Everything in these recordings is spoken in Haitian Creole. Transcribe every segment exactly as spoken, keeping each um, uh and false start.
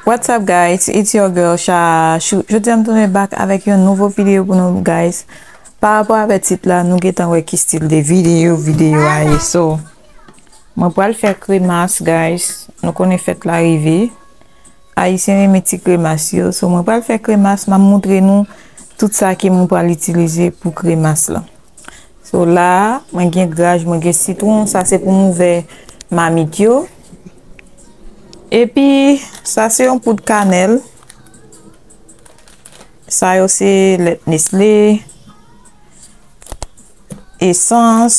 What's up, guys? It's your girl Shashu. Jodi a m tounen back avèk yon nouvo videyo pou nou, guys. Pa rapò avèk tit la, nou gentan wè ki stil de videyo videyo a ye. So, mwen pral fè kremas, guys. Nou konnen fèt la rive. Ayisyen renmen ti kremas yo. So, mwen pral fè kremas, m ap moutre nou tout sa ke mwen pral itilize pou kremas la. So, la, mwen gen graj, mwen gen sitwon. Sa se pou m ouvè mamit yo. Epi, sa se yon poud kanèl. Sa yo se lèt Nestlé, esans.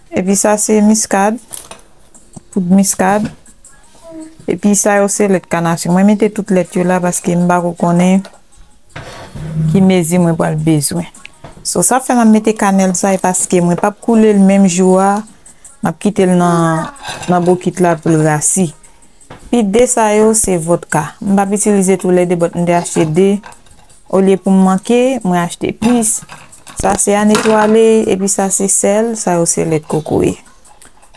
Epi sa se miskad, poud miskad. Epi sa yo se lèt kanasyon. Mwen mete tout lèt yo la paske m pa ko konnen ki mezi mwen pral bezwen. So, sa fè m ap mete kanèl sa, e paske mwen p ap koule l menm jou a, m ap kite l nan, nan bokit la pou l rasi. Pi de sa yo, se vòdka. M p ap itilize toulède, but m te achte de. Olye pou m manke, mwen achte plis. Sa se ane twale, epi sa se sèl, sa yo se lèt kokoye.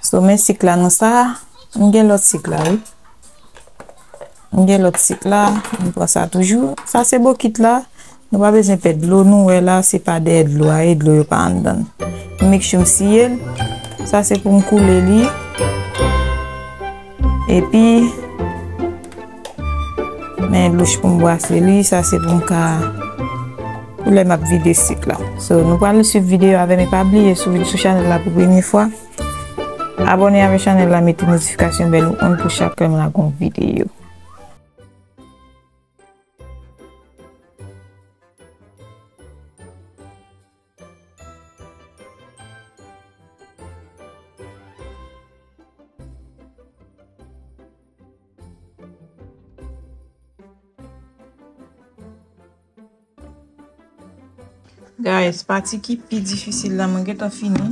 So, men sik la nan sa, m gen lòt sik la, wi. M gen lòt sik la, m pran sa toujou. Sa se bokit la. Nou pa bezwen pèd dlo, nou wè la, se pa dèyè dlo a ye, dlo yo pa anndan. M make sure m siye l. Sa se pou m koule li. Epi, men louch pou m bwase li, sa se pou m ka, pou lè m ap vide sik la. So, nou pral swiv videyo avè m, e pa bliye si w vin sou chanèl la pou premye fwa, abòne avè chanèl la, mete notifikasyon bèl ou on pou chak lè m lage yon videyo. Guys, pati ki pi difisil la, mwen gentan fini.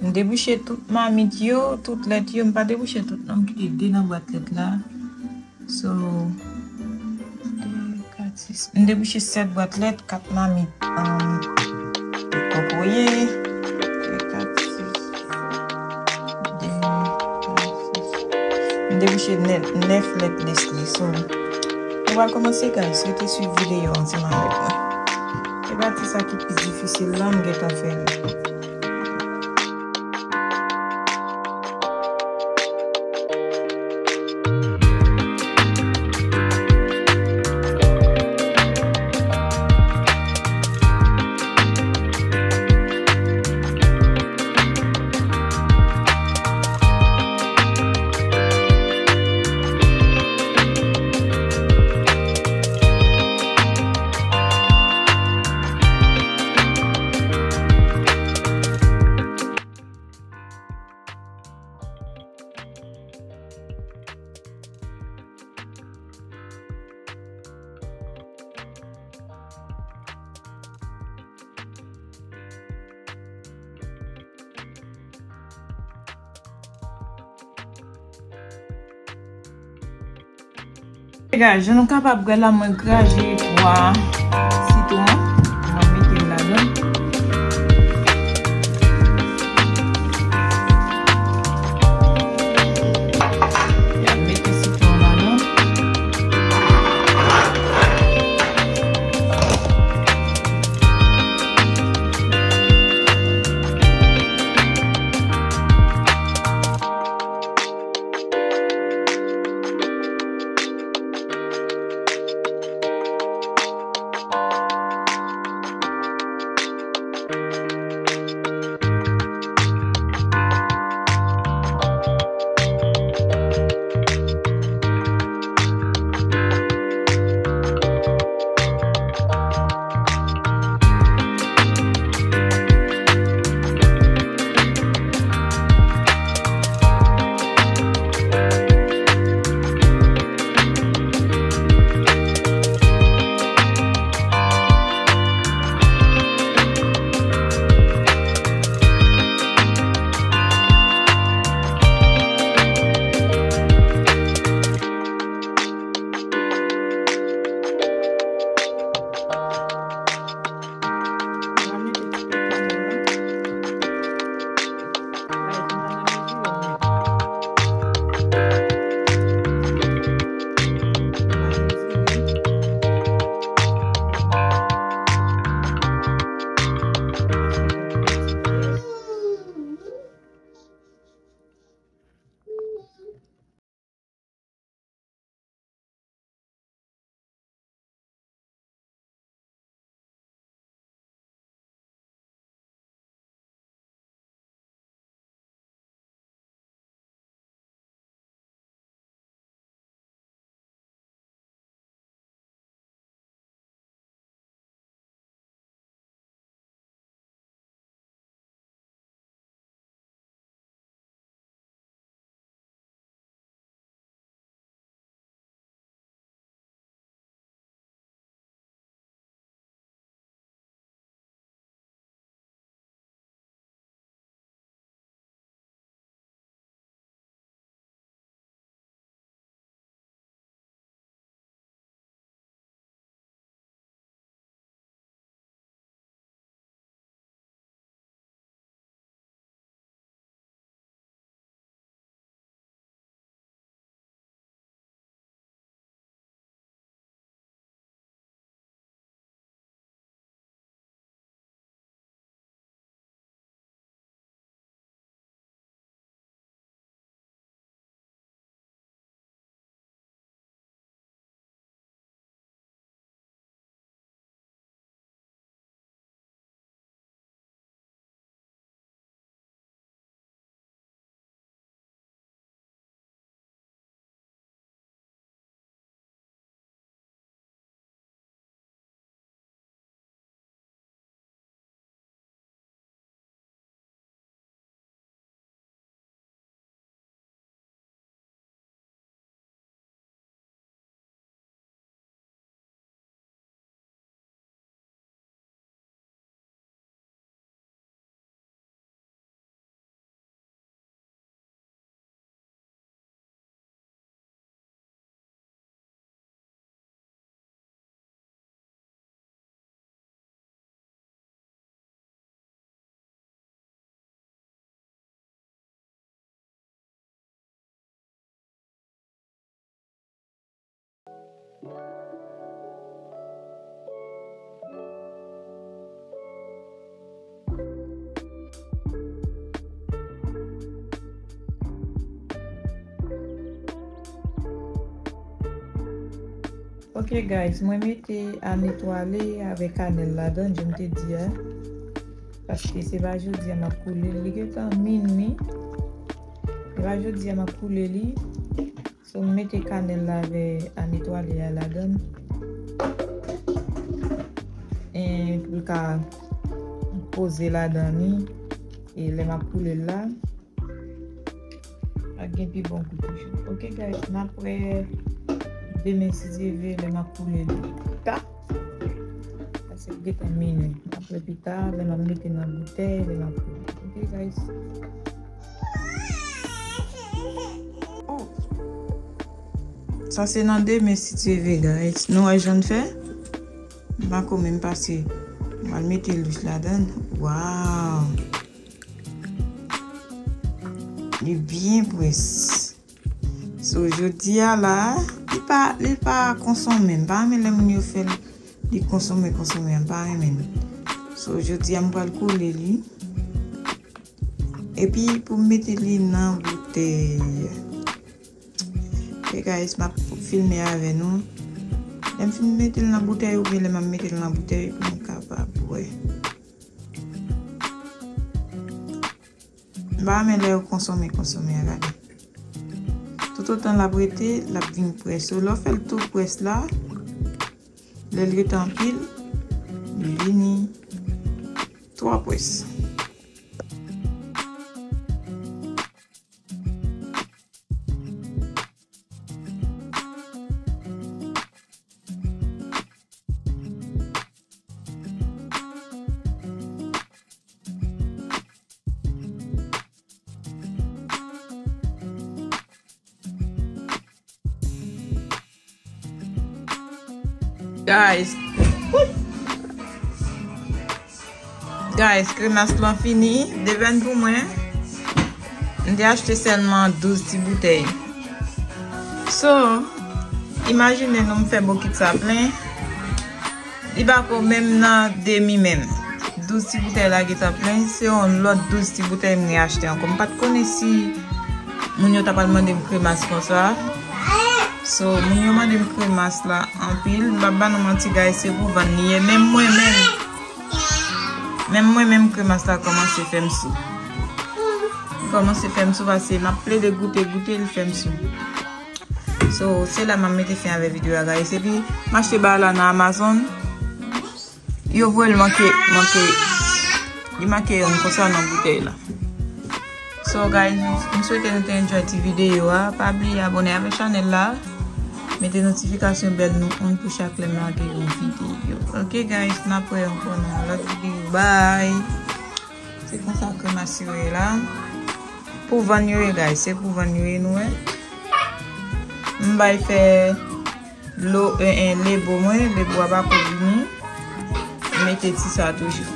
M debouche tout mamit yo, tout lèt yo. M pa debouche tout, non, m kite de nan bwat lèt la. So, de, kat, sis. M debouche sèt bwat lèt, kat mamit, um, kokoye, de, kat, sis. De, kat, sis. M debouche nèf, nèf lèt Nestlé. So, nou pral kòmanse, guys. Rete swiv videyo ansanm avèk mwen. E pati sa ki pi difisil la, m gentan fè l. Gade, jan nou kapab wè la, mwen graje twa sitwon. Mwen mete l ladan. Mwen mete sitwon ladan. Ok guys, mwen mete a netwale avèk kanèl ladan, jan m te di a. Paske se pa jodi a m ap koule li, li gentan minwi. Se pa jodi a m ap koule li. So, m mete kanèl la avè a netwale a ladan. E pou l ka poze ladan li. E lè m ap koule l la, ap gen pi bon gou toujou. Ok guys, n ap wè demen si Dye vle lè m ap koule li pita. Paske l gentan minwi. N ap wè pita, lè m ap mete nan boutèy, lè m ap koule. Ok guys. Oh. Sa se nan demen si Dye vle guys. Nou wè jan n fè? M pa ko menm pase. M al mete lwis ladan. Waw. Li byen près. So, jodi a la, li pa, li pa konsonmen. M pa renmen lè moun yo fè l, li konsonmen, konsonmen. M pa renmen l. So, jodi a, m pral koule li. Epi, pou m mete li nan boutèy. Ok, guys, m ap filme avè nou. Lè m fin mete l nan boutèy, oubyen lè m ap mete l nan boutèy, pou nou kapab wè. M pa renmen lè yo konsonmen, konsonmen an, gade. Toutotan l ap rete, l ap vin près. So, lè w fè l tou près la, lè l rete anpil, li vini twò près. Guys. Guys, kremas lan fini. Devèn pou mwen. M te achte sèlman douz ti boutèy. So, imajine nou m fè bokit sa plen. Li pa ko menm nan demi menm. Douz ti boutèy la gentan plen. Se yon lòt douz ti boutèy m reachte ankò. M pa t konnen si moun yo ta pral mande m kremas konsa. So, moun yo mande m kremas la anpil. M pa ba nou manti, guys, se pou vann li ye. Menm mwen menm. Menm mwen menm kremas la kòmanse fè m sou. Li kòmanse fè m sou paske m ap plede goute, goute, li fè m sou. So, se la m ap mete fen avè videyo a, guys. Epi, m achte bagay la nan Amazon. Yo voye l manke, manke, li manke youn konsa nan boutèy la. So, guys, m swete nou te enjoy ti videyo a. Pa bliye abòne avèk chanèl la. Mete notifikasyon bèl nou on pou chak lè m lage yon videyo. Ok, guys, n ap wè ankò nan yon lòt videyo. Bye! Se konsa kremas yo ye la. Pou vann yo ye, guys. Se pou vann yo ye, nou wè. M bay fè lo, e, e, lebo mwen. Lebo a pa ko vini. M mete ti sa toujou.